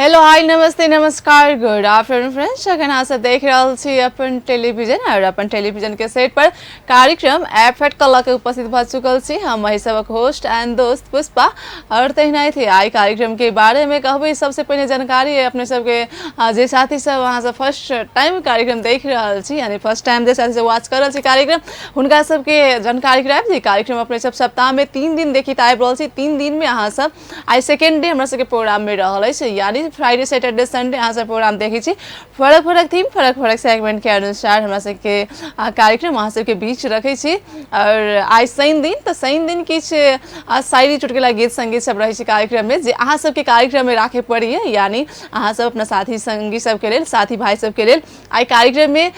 Hello hi नमस्ते नमस्कार good afternoon friends. अखन अहाँ सब देख रहल छी अपन टेलीविजन और अपन टेलीविजन के सेट पर कार्यक्रम एप एट कला के उपस्थित भ चुकल छी। हम अहि सबक होस्ट एंड दोस्त पुष्पा और तहिना थे आई कार्यक्रम के बारे में कहबै। सबसे पहले जानकारी है अपने सबके जे साथी सब अहाँ सब फर्स्ट टाइम कार्यक्रम देख रहल छी, यानी फर्स्ट टाइम जे साथी सब वॉच कर रहल छी कार्यक्रम, हुनका सबके जानकारी करायब जे कार्यक्रम अपने सब सप्ताह में 3 दिन देखित आबि रहल छी। 3 दिन में अहाँ सब आई सेकेंड डे हमरा सबके प्रोग्राम में रहल अछि, यानी फ्राइडे सैटरडे संडे अहाँ सब प्रोग्राम देखै छी। फरक फरक थीम फरक फरक सेगमेंट के अनुसार हमरा सबके कार्यक्रम अहाँ सबके बीच रखै छी। और आइ शनि दिन, तऽ शनि दिन किछु शायरी चुटकुला गीत संगीत सब रहै छै कार्यक्रम में, जे अहाँ सबके कार्यक्रम में राखे पड़ैए, यानी अहाँ सब अपना साथी संगी सबके लेल, साथी भाई सबके लेल आइ कार्यक्रम में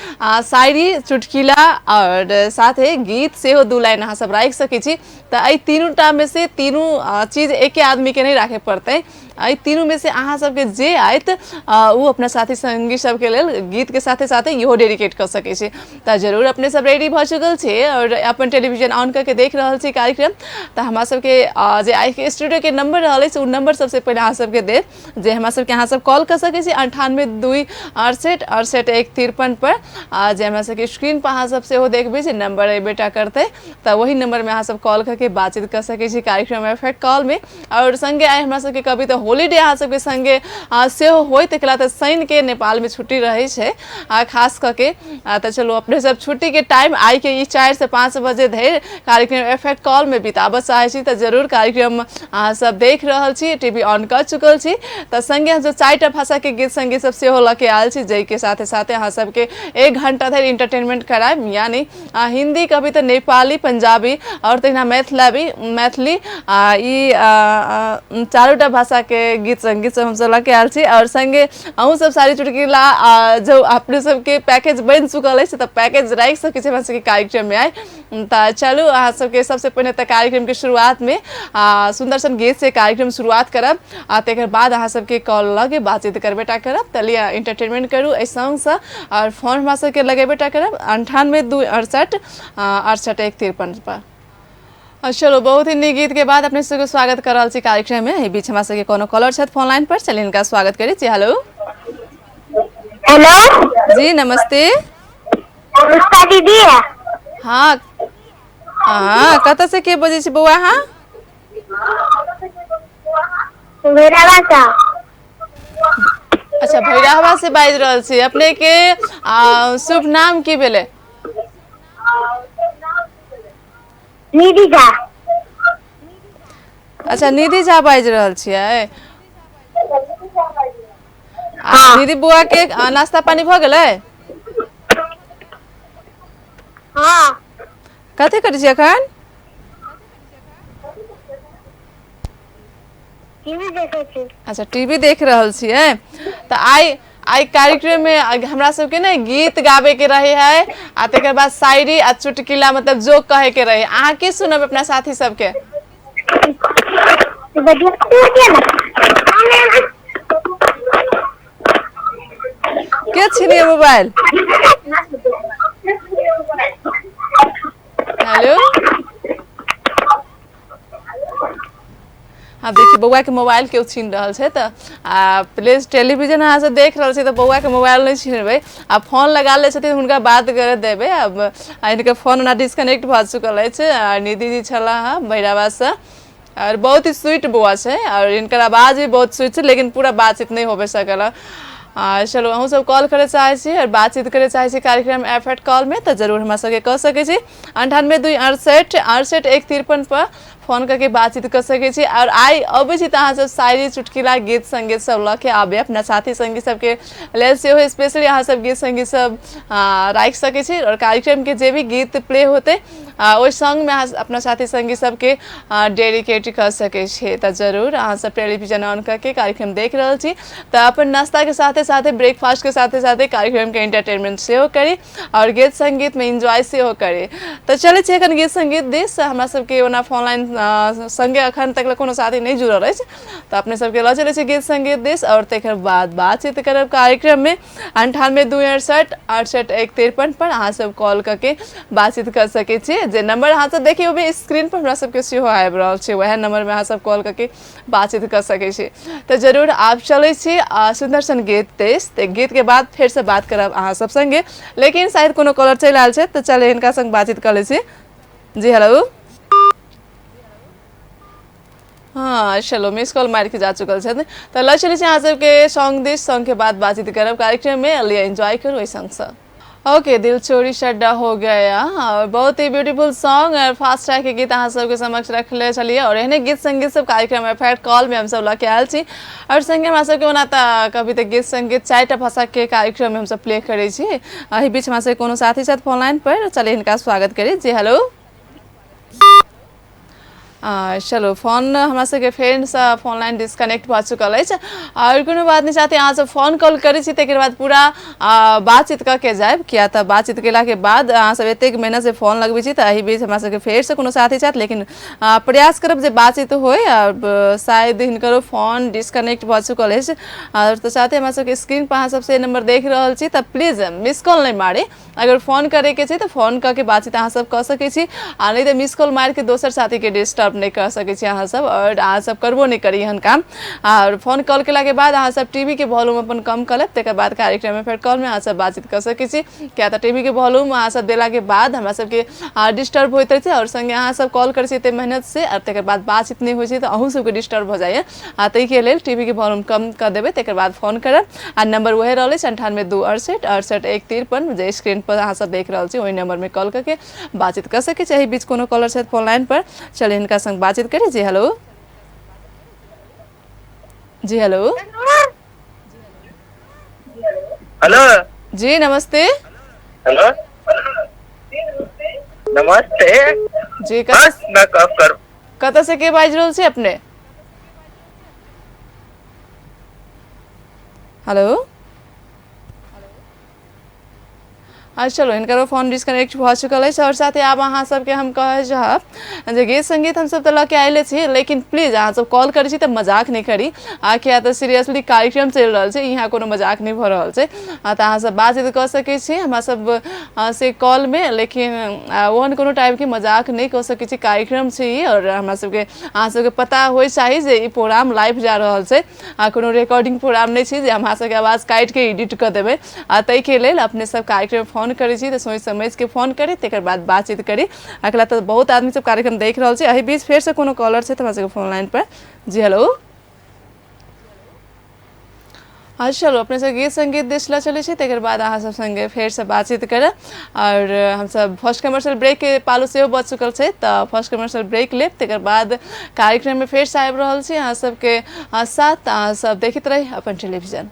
शायरी चुटकुला और साथे गीत सेहो 2 लाइन अहाँ सब राखि सकै छी। तऽ एहि तीनूटा में से तीनू चीज एके आदमी के नहीं राखे पड़तै। एहि तीनू में से अहाँ सबके जे आयत ओ अपना साथी संगी सबके लेल गीत के साथे साथे इहो डेडिकेट कऽ सकै छी। तऽ जरूर अपने सब रेडी भऽ चुकल छी और अपन टेलीविजन ऑन करके देख रहल छी कार्यक्रम। तऽ हमरा सबके जे आइके स्टूडियो के नंबर रहल अछि ओ नंबर सबसे पहिले अहाँ सबके देब, जे हमरा सबके अहाँ सब कॉल कऽ सकै छी 98 2 68 68 1 53 पर, जे हमरा सबके स्क्रीन पर अहाँ सब सेहो देखबै जे नंबर अयबेटा करतै, तऽ वही नंबर में अहाँ सब कॉल करके बातचीत कर सकै छी कार्यक्रम एफेक्ट कॉल में। और संगे आइ हमरा सबके कभी तऽ होलीडे अहाँ सबके संगे सेहो होइत, एकरा तऽ शनि के नेपाल में छुट्टी रहै छै खास कऽ के। तऽ चलू अपने सब छुट्टी के टाइम आइ के ई 4 से 5 बजे धरि कार्यक्रम एफेक्ट कॉल में बिताबऽ चाहै छी तऽ जरूर कार्यक्रम अहाँ सब देख रहल छी, टीवी ऑन कऽ चुकल छी। तऽ संगे हमसब 4टा भाषा के गीत संगीत सब सेहो लऽ के आयल छी, जाहिके साथे साथे अहाँ सबके 1 घंटा धरि इंटरटेनमेंट करायब, यानी हिंदी कभी तऽ नेपाली पंजाबी और तहिना मैथिली ई चारूटा भाषा के गीत संगीत सब हमसब लऽ के आयल छी। और संगे अहूँ सब सारी चुटकुला जो अपने सबके पैकेज बनि चुकल अछि तऽ पैकेज राखि सकै छी हमरा सबके कार्यक्रम में आइ। तऽ चलू अहाँ सबके सबसे पहिने तऽ कार्यक्रम के शुरुआत में सुन्दर सन गीत से कार्यक्रम शुरुआत करब आ तकर बाद अहाँ सबके कॉल लऽ के बातचीत करबे टा करब। तऽ लिअ इंटरटेनमेंट करू एहि सॉन्गसँ और फोन हमरा सबके लगेबे टा करब 98 2 68 68 1 53 पर। और चलो बहुत ही नीक गीत के बाद अपने सबके स्वागत कर रहल छी कार्यक्रम में। एहि बीच हमरा सबके कोनो कॉलर छथि फोन लाइन पर, चलिए हिनका स्वागत करै छी। हेलो हेलो जी नमस्ते। पुष्पा दीदी। हाँ हाँ, कतऽ से के बजै छी बौआ अहाँ? भैरवा से। अच्छा भैरहवा से बाजि रहल छी। अपने के शुभ नाम की भेलै? निधि झा। अच्छा निधि झा बाजि रहल छियै। हाँ। निधि बुआ के नाश्ता पानी भऽ गेलै? हाँ। कथी करै छी अखन? टीवी देखै छी। अच्छा टीवी देख रहल छियै। तऽ आइ आइ कार्यक्रम में हमरा सबके ने गीत गाबे के रहे है आ तकर बाद शायरी आ चुटकुला मतलब जोक कहे के रहे। अहाँ की सुनब अपना साथी सबके? के छिनिए मोबाइल? हेलो हाँ देखिए बौआ के मोबाइल केओ छीन रहल छै तऽ प्लीज टेलीविजन अहाँ सब देख रहल छी तऽ बौआ के मोबाइल नहि छीनबै आ फोन लगा लै छथिन हुनका बात करऽ देबै। आब हिनकर फोन ओना डिस्कनेक्ट भऽ चुकल अछि। निधि जी छलाह हँ भैरवासँ और बहुत ही स्वीट बौआ छै और हिनकर आवाज भी बहुत स्वीट छै, लेकिन पूरा बातचीत नहि होबे सकल। चलू अहूँ सब कॉल करऽ चाहै छी और बातचीत करऽ चाहै छी कार्यक्रम एफ एट कॉल में तऽ जरूर हमरा सबके कऽ सकै छी। 98 2 68 68 1 53 पर फोन करके बातचीत कर सकै छी। और आइ अबै छी तऽ अहाँ सब शायरी चुटकुला गीत संगीत सब लऽ के आबे अपना साथी संगी सबके लेल सेहो स्पेशली अहाँ सब गीत संगीत सब राखि सकै छी। और कार्यक्रम के जे भी गीत प्ले होतै ओहि संगमे अहाँ अपना साथी संगी सबके डेडिकेट कऽ सकै छी। तऽ जरूर अहाँ सब टेलीविजन ऑन करके कार्यक्रम देख रहल छी तऽ अपन नाश्ताके साथे साथे ब्रेकफास्टके साथे साथे कार्यक्रमके एंटरटेनमेंट सेहो करी और गीत संगीतमे एन्जॉय सेहो करी। तऽ चलै छी एखन गीत संगीत दिस। हमरा सबके ओना फोन लाइन संगे अखन तक ले कोनो साथी नहि जुड़ल अछि, तऽ अपने सबके लऽ चलै छी गीत संगीत दिस और तकर बाद बातचीत करब कार्यक्रम में। 98 2 68 1 53 पर अहाँ सब कॉल करके बातचीत कर सकै छी। जे नंबर अहाँ सब देखियौ भी स्क्रीन पर हमरा सबके सेहो आबि रहल छै, वएह नंबर में अहाँ सब कॉल करके बातचीत कर सकै छी। तऽ जरूर आब चलै छी सुन्दर सन गीत दिस, तऽ गीत के बाद फेर से बात करब अहाँ सब संगे। लेकिन शायद कोनो कॉलर चलि आयल छै, तऽ चले हिनका संग बातचीत कर लै छी। जी हेलो, हाँ चलो मिस कॉल मारि के जा चुकल छथि। तऽ लऽ चलै छी अहाँ सबके सॉन्ग दिस, सॉन्ग के बाद बातचीत करब कार्यक्रम में। लिए एंजॉय करू एहि सॉन्ग से। ओके, दिल चोरी सड्डा हो गया, और बहुत ही ब्यूटीफुल सॉन्ग और फास्ट ट्रैक के गीत अहाँ सबके समक्ष रखले छलियै। और एहने गीत संगीत सब कार्यक्रम एफएट कॉल में हम सब लऽ के आयल छी। और संगे हमरा सबके ओना तऽ कभी तऽ गीत संगीत 4टा भाषा के कार्यक्रम में हम सब प्ले करै छी। एहि बीच हमरा सबके कोनो साथी छथि फोन लाइन पर, चलिए हिनका स्वागत करी। जी हेलो, चलो फोन हमरा सबके फेरसँ फोन लाइन डिस्कनेक्ट भऽ चुकल अछि। आओर कोनो बात नहि चाहते, अहाँ सब फोन कॉल करै छी तकर बाद पूरा बातचीत कऽ के जायब, किया तऽ बातचीत केलाके बाद अहाँ सब एतेक मेहनत से फोन लगबै छी। तऽ एहि बीच हमरा सबके फेरसँ कोनो साथी छथि, लेकिन प्रयास करब जे बातचीत होय। आओर शायद हिनकरो फोन डिस्कनेक्ट भऽ चुकल अछि। आओर तऽ साथे हमरा सबके स्क्रीन पर अहाँ सब से नंबर देख रहल छी, तऽ प्लीज मिस कॉल नहि मारी। अगर फोन करैके छै तऽ फोन कऽ के बातचीत अहाँ सब कऽ सकै छी, आ नहि तऽ मिस कॉल मारिके दोसर साथीके डिस्टर्ब नहि कऽ सकै छी अहाँ सब, आओर अहाँ सब करबो नहि करी एहन काम। आओर फोन कॉल केलाके बाद अहाँ सब टीवी के वॉल्यूम अपन कम कऽ लेब, तकर बाद कार्यक्रममे फेर कॉलमे अहाँ सब बातचीत कऽ सकै छी। किया तऽ टीवी के वॉल्यूम अहाँ सब देलाके बाद हमरा सबके डिस्टर्ब होइत रहै छै, आओर सङ्गे अहाँ सब कॉल करै छी एते मेहनत से, आओर तकर बाद बातचीत नहि होइ छै तऽ अहूँ सबके डिस्टर्ब भऽ जाइए। आ ताहिके लेल टीवी के वॉल्यूम कम कऽ देबै, तकर बाद फोन करब। आ नंबर वएह रहल अछि 98 2 68 68 1 53, जे स्क्रीन पर अहाँ सब देख रहल छी ओहि नंबर में कॉल करके बातचीत कर सकै छी। एहि बीच कोनो कॉलर छथि फोन लाइन पर, चलिए हिनका संग बातचीत करी। जी हेलो, जी हेलो, हेलो जी नमस्ते। हेलो नमस्ते जी, बस मैं कब कर कतऽ से के बाजि रहल छी अपने? हेलो, हाँ चलो हिनकर फोन डिस्कनेक्ट भऽ चुकल अछि। और साथे आब अहाँ सबके हम कहै चाहब जे गीत संगीत हमसब तऽ लऽ के आयले छी, लेकिन प्लीज अहाँ सब कॉल करै छी तऽ मजाक नहि करी, आ किया तऽ सीरियसली कार्यक्रम चलि रहल छै, यहाँ कोनो मजाक नहि भऽ रहल छै। तऽ अहाँ सब बातचीत कऽ सकै छी हमरा सब से कॉल में, लेकिन ओहन कोनो टाइप के मजाक नहि कऽ सकै छी, कार्यक्रम छै ई। और हमरा सबके अहाँ सबके पता होइ चाही जे ई प्रोग्राम लाइव जा रहल छै, आ कोनो रिकॉर्डिंग प्रोग्राम नहि छै जे हमरा सबके आवाज काटि के एडिट कऽ देबै। आ ताहिके लेल अपने सब कार्यक्रम फोन करै छी तऽ सोचि समझि के फोन करी, तकर बाद बातचीत करी। अगला तऽ बहुत आदमी सब कार्यक्रम देख रहल छै। एहि बीच फेरसँ कोनो कॉलर छै तऽ हमरा सबके फोन लाइन पर। जी हेलो, हाँ चलो अपने सब गीत संगीत दिस लऽ चलै छी, तकर बाद अहाँ सब संगे फेरसँ बातचीत करब। और हमसब फर्स्ट कमर्शियल ब्रेक के पालो सेहो बच चुकल छै, तऽ फर्स्ट कमर्शियल ब्रेक लेब, तकर बाद कार्यक्रम में फेरसँ आबि रहल छी अहाँ सबके साथ। अहाँ सब देखैत रही अपन टेलीविजन।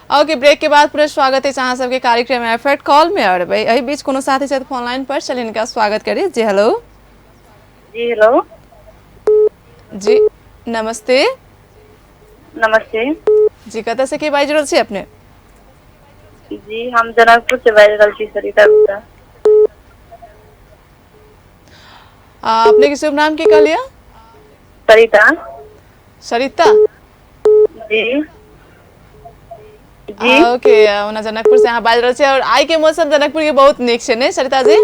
ओके, ब्रेक के बाद पूरा स्वागत है अहाँ सबके कार्यक्रम एफएट कॉल में। और भाई एहि बीच कोनो साथी छथि फोन लाइन पर, चलिए हिनका स्वागत करी। जी हेलो। जी हेलो। जी नमस्ते। नमस्ते जी, कतऽ से के बाजि रहल छी अपने? जी हम जनकपुर से बाजि रहल छी, सरिता गुप्ता। अपने के शुभ नाम की कहलियै? सरिता। सरिता जी। जी ओके, ओना जनकपुर से अहाँ बाजि रहल छी और आई के मौसम जनकपुर के बहुत नीक छै ने सरिता जी?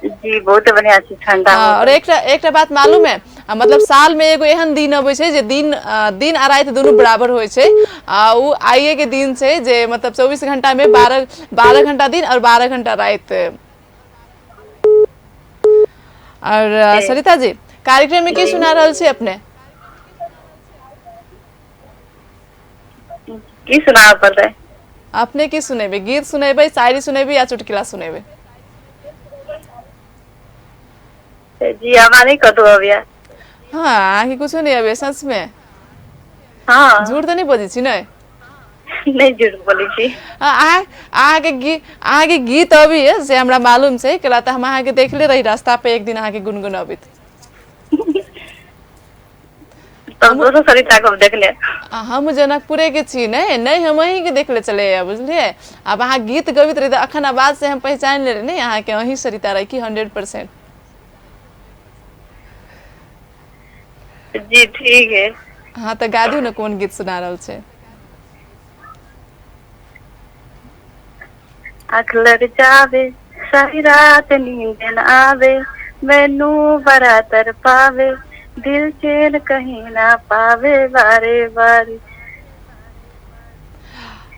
जी बहुत बढ़िया छै, ठंडा और मौसम। एकटा एकटा बात मालूम है, मतलब साल में एगो एहन दिन अबै छै जे दिन दिन आ राति दुनू बराबर होइ छै, आ उ आइए के दिन छै जे मतलब 24 घंटा में 12 घंटा दिन और 12 घंटा राति। और सरिता जी कार्यक्रम में की सुना रहल छी अपने? की सुनाबऽ पड़तै? अपने की सुनेबै? गीत सुनेबै, शायरी सुनेबै या चुटकुला सुनेबै? जी हमरा नहि कतहु अबैया। हाँ, अहाँके कुछो नहि अबैया सच में? हाँ। झूठ तऽ नहि बजै छी ने? नहि झूठ बोलै छी। अहाँ अहाँके गीत, अहाँके गीत अबैए से हमरा मालूम छै, कैला तऽ हम अहाँके देखले रही रास्ता पे एक दिन अहाँके गुनगुनबैत। तब दोसर सरिता के हम देखले। हम जनकपुरे के छी। नहि नहि, हम अहीं के देखले चले, बुझलियै? आब अहाँ गीत गबैत रही तऽ अखन आवाज से हम पहचान लेली ने अहाँके, अहीं सरिता रही की 100%। जी ठीक है। हाँ तऽ गा दियौ ने, कोन गीत सुना रहल छै? अख लड़ जावे, सारी रात नींद न आवे, मैनू बड़ा तड़पावे, दिल चैन कहीं ना पावे, बारे बारे।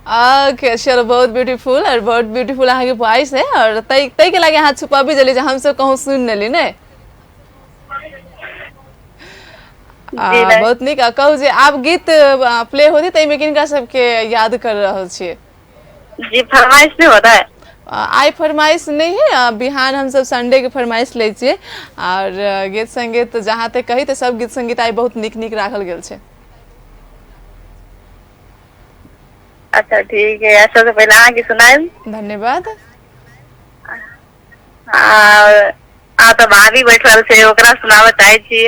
ओके चलो, बहुत ब्यूटीफुल और बहुत ब्यूटीफुल अहाँके वॉइस है और तै तै के लागे अहाँ छुपाबी जली जे हमसब कहूँ सुनि लेली ने। जी नहीं। बहुत नीक। आ कहू जे आब गीत प्ले होती ताहिमे किनका सबके याद कर रहल छियै? जी फरमाइश नहीं होता है। आइ फरमाइश नहि है, बिहान हमसब संडे के फरमाइश लै छियै। और गीत संगीत जहाँ तक कही तऽ सब गीत संगीत आइ बहुत नीक नीक राखल गेल छै। अच्छा ठीक है, सबसे पहले अहाँके सुनायब। धन्यवाद। आ आ तऽ भाभी बैठल छै, ओकरा सुनाबऽ चाहै छी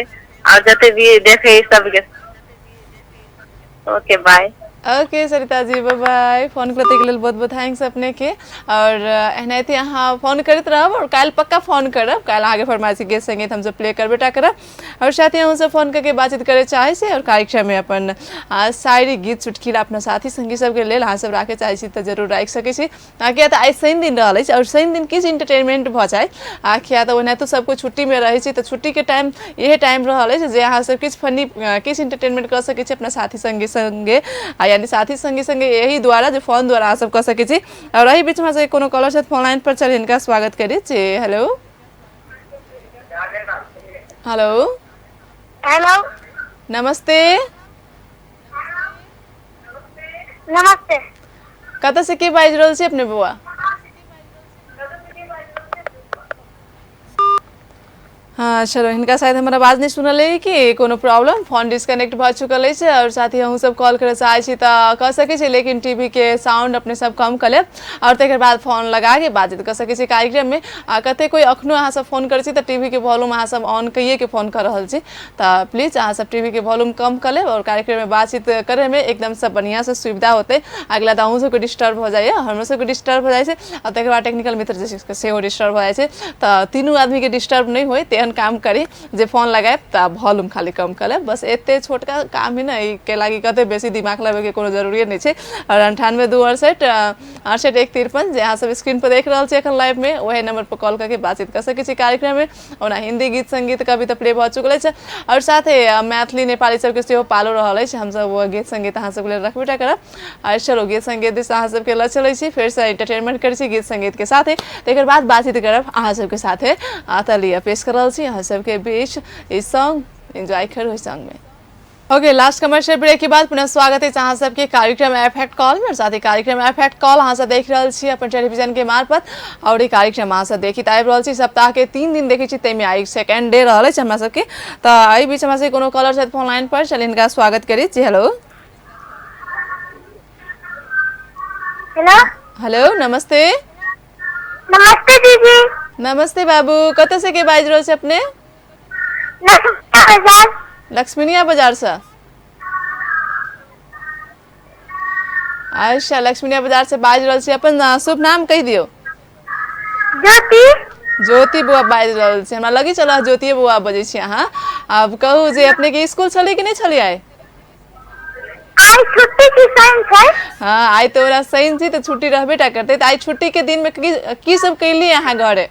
और जते भी देखे सबके। Okay bye. Okay Sarita ji, bye bye. Phone करैके लेल बहुत बहुत thanks अपने के और एनाहिते अहाँ फोन करैत रहब और काल्हि पक्का फोन करब। काल्हि अहाँके फरमाइश गीत संगीत हमसब प्ले करबे टा करब। और साथ ही अहूँसब फोन करके बातचीत करे चाहै छी और कार्यक्रममे अपन शायरी, गीत, चुटकिला अपना साथी संगी सबके लेल अहाँ सब राखै चाहै छी तऽ जरूर राखि सकै छी। किया तऽ आइ शनि दिन रहल अछि और शनि दिन किछु इंटरटेनमेंट भऽ जाय, आ किया तऽ ओनाहितो सब कोइ छुट्टीमे रहै छै तऽ छुट्टीके टाइम इहे टाइम रहल अछि जे अहाँ सब किछु फनी, किछु इंटरटेनमेंट कऽ सकै छी अपना साथी संगी संगे, आ यानी साथी संगी संगे एहि द्वारा जे फोन द्वारा अहाँ सब कऽ सकै छी। और एहि बीचमे से कोनो कॉलर छथि फोन लाइन पर, चल हिनका स्वागत करी जी। Hello hello. हेलो। नमस्ते। नमस्ते। कतऽ से के बाजि रहल छी अपने बौआ? हाँ चलो, हिनका शायद हमर आवाज नहि सुनल अइ कि कोनो प्रॉब्लम, फोन डिस्कनेक्ट भऽ चुकल अछि। और साथ ही अहूँ सब कॉल करय चाहै छी तऽ कऽ सकै छी, लेकिन टीवी के साउंड अपने सब कम कऽ लेब और तकर बाद फोन लगा के बातचीत कऽ सकै छी कार्यक्रममे। आ कते कोइ अखनो अहाँ सब फोन करै छी तऽ टीवी के वॉल्यूम अहाँ सब ऑन कइए के फोन कऽ रहल छी, तऽ प्लीज अहाँ सब टीवी के वॉल्यूम कम कऽ लेब और कार्यक्रममे बातचीत करैमे एकदमसँ बढ़िआँसँ सुविधा होतै। अगिला तऽ अहूँ सबके डिस्टर्ब भऽ जाइए, हमरो सबके डिस्टर्ब भऽ जाइ छै आ तकर बाद टेक्निकल मित्र जे छै सेहो डिस्टर्ब भऽ जाइ छै। तऽ तीनू आदमीके डिस्टर्ब नहि होइ तेहन काम करी जे फोन लगायब तऽ वॉल्यूम खाली कम कऽ लेब, बस एते छोटका काम है ने, एहिके लागि कते बेसी दिमाग लगबैके कोनो जरूरिए नहि छै। और 98 2 68 68 1 53 जे अहाँ सब स्क्रीन पर देख रहल छी एखन लाइवमे, ओहे नंबर पर कॉल करके बातचीत कऽ सकै छी कार्यक्रममे। ओना हिंदी गीत संगीत के अभी तऽ प्ले भऽ चुकल अछि और साथे मैथिली नेपाली सबके सेहो पालो रहल अछि। हमसब ओ गीत संगीत अहाँ सबके लेल रखबे टा करब। आ चलो गीत संगीत दिस अहाँ सबके लऽ चलै छी, फेरसँ एंटरटेनमेंट करै छी गीत संगीत के साथे, तकर बाद बातचीत करब अहाँ सबके साथे। आ तऽ लिअ पेश कर रहल छी अहाँ सबके बीच ई सॉन्ग, एंजॉय करू ई सॉन्ग में। ओके, लास्ट कमर्शियल ब्रेक के बाद पुनः स्वागत है अहाँ सबके कार्यक्रम एफेक्ट कॉल में। साथ ही कार्यक्रम एफेक्ट कॉल अहाँ सब देख रहल छी अपन टेलीविजन के मार्फत और ई कार्यक्रम अहाँ सब देखित आबि रहल छी सप्ताह के 3 दिन देखै छी, ताहिमे आइ सेकेंड डे रहल अछि हमरा सबके। तऽ एहि बीच हमरा सबके कोनो कॉलर छथि फोन लाइन पर, चलि हिनका स्वागत करी जी। Hello hello. हेलो नमस्ते। नमस्ते दीदी। नमस्ते बाबू, कतऽ से के बाजि रहल छी अपने? बाजार। लक्ष्मीनिया बाजार से। अच्छा, लक्ष्मीनिया बाजार से बाजि रहल छी। अपन शुभ नाम कहि दियौ। ज्योति। ज्योति बौआ बाजि रहल छी, हमरा लगी चल ज्योतिए बौआ बजै छी अहाँ। आब कहू जे अपने के स्कूल छलै कि नहि छलै आइ? आइ छुट्टी छी, शनि छै। हाँ आइ तऽ ओना शनि छी तऽ छुट्टी रहबे टा करतै, तऽ आइ छुट्टी के दिन में की की सब कैली अहाँ घरे?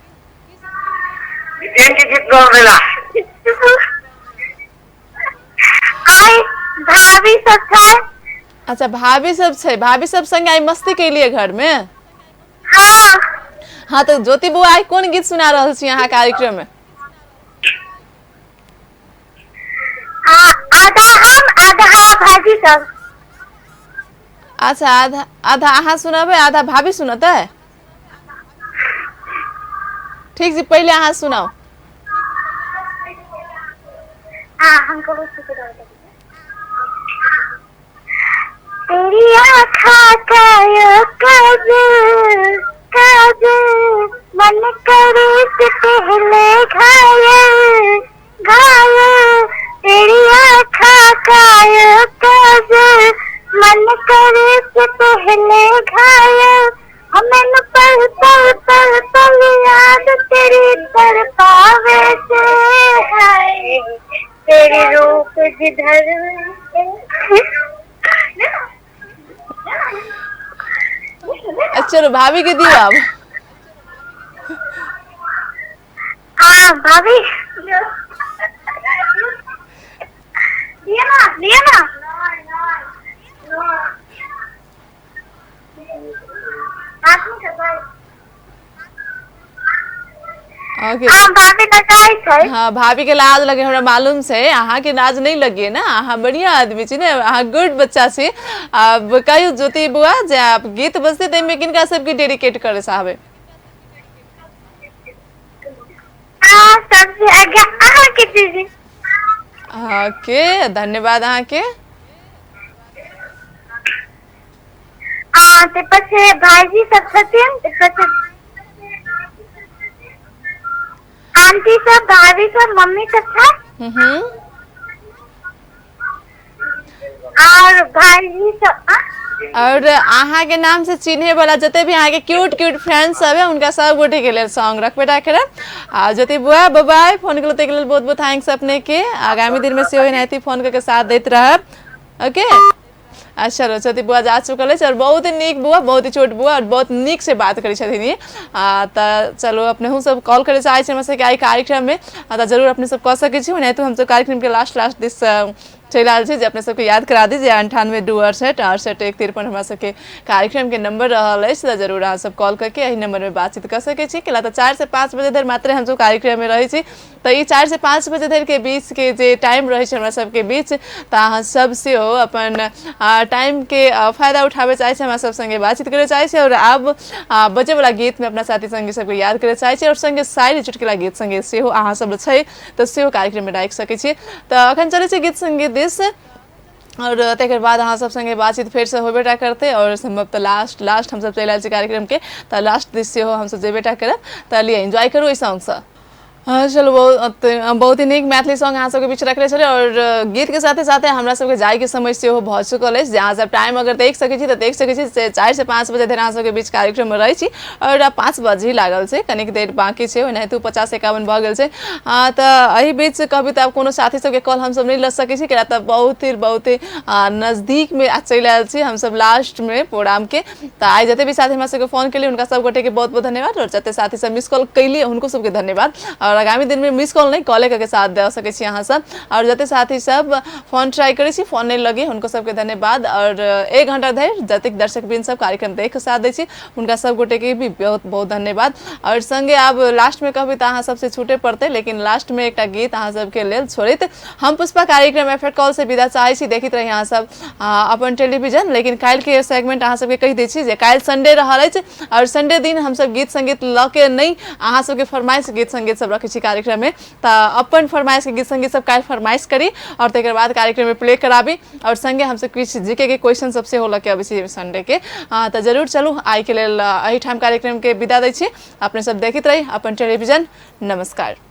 आइ भाभी सब छै। अच्छा भाभी सब छै, भाभी सब संगे आइ मस्ती कैलियै घर में? हाँ। हाँ तऽ ज्योति बौआ आइ कोन गीत सुना रहल छी अहाँ कार्यक्रम में? आधा हम आधा भाभी सब। अच्छा आधा आधा अहाँ सुनबै आधा भाभी सुनतै? ठीक छै, पहिले अहाँ सुनाउ। हमको तेरी आँखा काजल काजल मन करे से पहले घायल घायल तेरी आँखा कायल काजल मन करे से पहले घायल हमें पल पल पल पल याद तेरी तर पावे से हाय तेरे रूप जिधर। चलो भाभी के दियो आब। हाँ भाभी दियो ना दियो ना। ओके। हाँ भाभी लगाई छै। हाँ भाभी के लाज लगे हमरा मालूम छै, अहाँ के लाज नहीं लगे ना, अहाँ बढ़िया आदमी छी ने, अहाँ गुड बच्चा छी। अब कहियो ज्योति बुआ जे आप गीत बजते ताहिमे किनका सबके डेडिकेट करे चाहबै? हाँ सबसे आगे अहाँ के दीदी। ओके धन्यवाद अहाँके। हाँ ते पछे भाईजी सब छथिन, ते पछे आंटी सब भाभी सब मम्मी सब छै हम्म और भाईजी सब। और अहाँ के नाम से चिन्हे वाला जते भी अहाँ के क्यूट क्यूट फ्रेंड्स सब है उनका सब गोटे के लेल सॉन्ग रखबे टा करब। आ ज्योति बुआ बाय, फोन के लेल बहुत बहुत thanks अपने के। आगामी दिन में सेहो एनाहिते फोन करके साथ दैत रहब। ओके आ चलो ज्योति बुआ जा चुकल अछि और बहुत ही नीक बुआ, बहुत ही छोट बुआ और बहुत नीक से बात करै छथिन ई। आ तऽ चलो अपनेहु सब कॉल करे चाहै छी हमरा सबके आइ कार्यक्रम में, आ तऽ जरूर अपने सब कऽ सकै छी। ओनाहितो हमसब कार्यक्रम के लास्ट लास्ट दिस चलि आयल छी जे अपने सबके याद करा दी जे 98 2 68 68 1 53 हमरा सबके कार्यक्रम के नंबर रहल अछि। तऽ जरूर अहाँ सब कॉल करके एहि नंबर में बातचीत कऽ सकै छी। केला तऽ 4 से 5 बजे धरि मात्र हमसब कार्यक्रम में रहै छी, तऽ ई 4 से 5 बजे धरि के बीच के जे टाइम रहै छै हमरा सबके बीच, तऽ अहाँ सब सेहो अपन टाइम के फायदा उठाबै चाहै छी, हमरा सब संगे बातचीत करे चाहै छी और आब बजैवला गीत में अपना साथी संगी सबके याद करे चाहै छी और संगे शायरी चुटकुला गीत संगे सेहो अहाँ सब छै तऽ सेहो कार्यक्रम में राखि सकै छी। तऽ अखन चलै छी गीत संगीत दिस और तकर बाद अहाँ सब संगे बातचीत फेर से होबे टा करतै और सम्भवतः लास्ट लास्ट हमसब चलि आयल छी कार्यक्रम के, तऽ लास्ट दिस सेहो हमसब जेबे टा करब। तऽ लिअ एन्जॉय करू एहि सॉन्गसँ। हाँ चलो बहुत बहुत ही नीक मैथिली सॉन्ग अहाँ सबके बीच रखले छलै और गीत के साथे साथे हमरा सबके जायके समय सेहो भऽ चुकल अछि। जे अहाँ सब टाइम अगर देख सकै छी तऽ देख सकै छी से 4 से 5 बजे धरि अहाँ सबके बीच कार्यक्रम में रहै छी और 5 बजे ही लागल छै, कनिक देर बाँकी छै, ओनाहितो 50-51 भऽ गेल छै। तऽ एहि बीच कहबी तऽ आब कोनो साथी सबके कॉल हमसब नहि लऽ सकै छी, किया तऽ बहुत ही नजदीक में चलि आयल छी हमसब लास्ट में प्रोग्राम के। तऽ आइ जते भी साथी हमरा सबके फोन केलियै हुनका सब गोटे के बहुत बहुत धन्यवाद और जते साथी सब मिस कॉल केलियै हुनको सबके धन्यवाद। और आगामी दिन में मिस कॉल नहीं कॉले करके साथ दे सकै छी अहाँ सब। और जते साथी सब फोन ट्राई करै छी फोन नहीं लगे हुनको सबके धन्यवाद। और 1 घंटा धरि जतेक दर्शक वृंद सब कार्यक्रम देख साथ दै छी हुनका सब गोटे के भी बहुत बहुत धन्यवाद। और संगे आब लास्ट में कहबै तऽ अहाँ सबसे छूटे पड़तै, लेकिन लास्ट में एकटा गीत अहाँ सबके लेल छोड़ैत हम पुष्पा कार्यक्रम एफएट कॉल से विदा चाहै छी। देखैत रही अहाँ सब अपन टेलीविजन। लेकिन काल्हि के सेगमेंट अहाँ सबके कहि दै छी जे काल्हि संडे रहल अछि और संडे दिन हमसब गीत संगीत लऽ के नहि अहाँ सबके फरमाइश गीत संगीत सब रखै छी कार्यक्रम में, तऽ अपन फरमाइश के गीत संगीत सब काल्हि फरमाइश करी और तकर बाद कार्यक्रम में प्ले कराबी और संगे हमसब किछु जीके के क्वेश्चन सब सेहो लऽ के अबै छी संडे के। तऽ जरूर चलू आइ के लेल एहिठाम कार्यक्रम के विदा दै छी। अपने सब देखैत रही अपन टेलीविजन। नमस्कार।